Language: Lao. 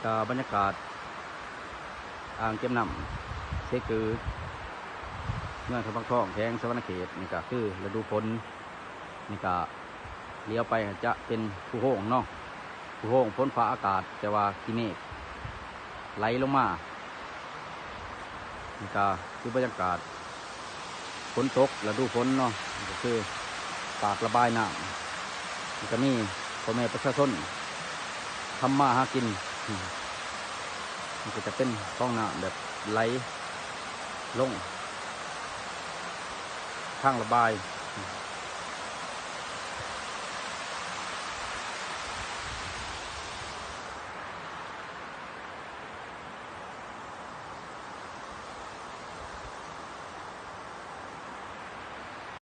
ກະບັນຍາກາດອ່າງເກັບນ້ຳເຊກື ເມືອງທຳພັກທອງ ແຂວງສະຫວັນນະເຂດ ນີ້ກະຄືລະດູຝົນ ນີ້ກະຫຼຽວໄປຈະເປັນພູໂຮງເນາະ ພູໂຮງຝົນຟ້າອາກາດ ແຕ່ວ່າຂີ້ເມກໄຫຼລົງມາ. ນີ້ກະຄືບັນຍາກາດ ຝົນຕົກລະດູຝົນເນາະ ນີ້ກະຄືປາກລະບາຍນ້ຳ ນີ້ກະມີພໍ່ແມ່ປະຊາຊົນທຳມາຫາກິນ ນີ້ກະຈະເປັນຂອງນ້ຳແບບໄຫຼລົງທາງລະບາຍ.